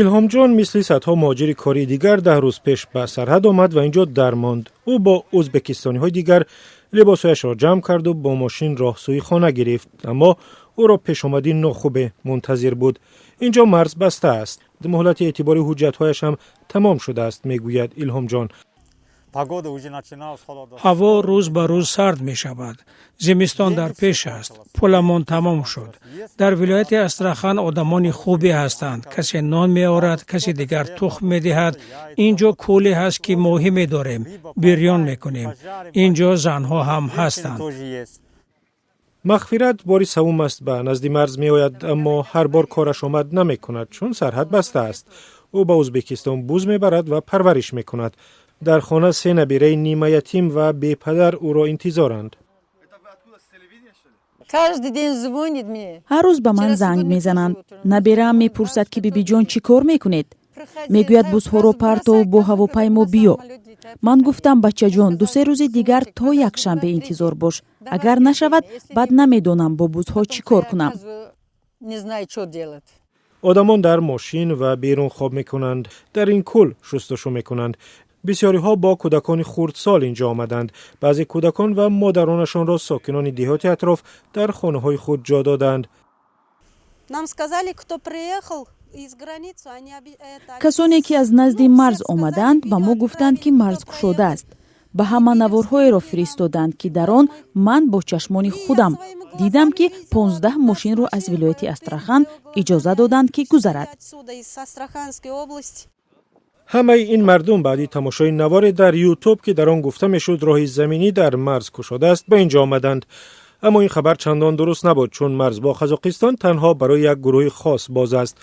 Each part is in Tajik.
Илҳомҷон мисли садҳо муҳоҷири кории дигар 10 рӯз пеш ба сарҳад омад ва инҷо дармонд. Ӯ бо ӯзбекистониҳои дигар либосҳояшро ҷамъ карду бо мошин роҳ сӯи хона гирифт, аммо ӯро пешомади нохубе мунтазир буд. Инҷо марз баста аст, муҳлати эътибори ҳуҷҷатҳояш ҳам тамом шудааст, мегӯяд Илҳомҷон. Ҳаво рӯз ба рӯз сард мешавад, зимистон дар пеш аст. Пуламон тамом шуд. Дар вилояти Астрахан одамони хубе ҳастанд: касе нон меорад, касе дигар тухм медиҳад. Ин ҷо кӯле ҳаст, ки моҳӣ медорем, бирён мекунем. Ин ҷо занҳо ҳам ҳастанд. Мағфират бори саввум аст, ба назди марз меояд, аммо ҳар бор кораш омад намекунад, чун сарҳад баста аст. Ӯ ба Ӯзбекистон буз мебарад ва парвариш мекунад. Дар хона се набираи нимаятим ва бепадар ӯро интизоранд. Ҳар рӯз ба ман занг мезананд. Набираам мепурсад, ки бибиҷон, чӣ кор мекунед? Мегӯяд: бузҳоро партову бо ҳавопаймо биё. Ман гуфтам: бачаҷон, 2-се рӯзи дигар, то якшанбе интизор бош. Агар нашавад, баъд намедонам, бо бузҳо чӣ кор кунам. Одамон дар мошин ва берун хоб мекунанд, дар ин кӯл шустушӯ мекунанд. Бисёриҳо бо кӯдакони хурдсол инҷо омаданд. Баъзе кӯдакон ва модаронашонро сокинони деҳоти атроф дар хонаҳои худ ҷо доданд. Нам сказали, кто приехал из границы, они это Касоне ки аз назди марз омаданд, ба мо гуфтанд, ки марз кушода аст. Ба ҳама наворҳоеро фиристоданд, ки дар он ман бо чашмони худам дидам, ки 15 мошинро аз вилояти Астрахан иҷоза доданд, ки гузарад. Отсюда, из Астраханской области. Ҳамаи ин мардум баъди тамошои наворе дар Ютуб, ки дар он гуфта мешуд, роҳи заминӣ дар марз кушодааст, ба ин ҷо омаданд. Аммо ин хабар чандон дуруст набуд, чун марз бо Қазоқистон танҳо барои як гурӯҳи хос боз аст.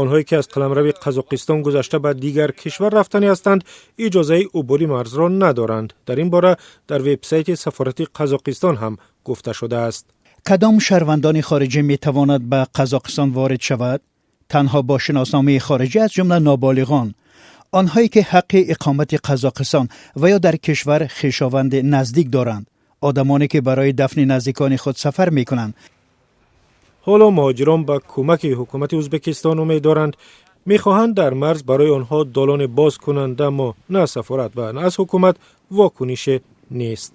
Онҳое ки аз қаламрави Қазоқистон гузашта ба дигар кишвар рафтанӣ ҳастанд, иҷозаи убури марзро надоранд. Дар ин бора дар вебсайти сафорати Қазоқистон ҳам гуфта шудааст. Кадом шаҳрвандони хориҷӣ метавонад ба Қазоқистон ворид шавад? Танҳо бо шиносномаи хориҷӣ, аз ҷумла ноболиғон, онҳое ки ҳаққи иқомати Қазоқистон ва ё дар кишвар хешованди наздик доранд, одамоне ки барои дафни наздикони худ сафар мекунанд. Ҳоло муҳоҷирон ба кӯмаки ҳукумати Ӯзбекистон умед доранд. Мехоҳанд дар марз барои онҳо долоне боз кунанд, аммо на аз сафорат ва на аз ҳукумат вокунише нест.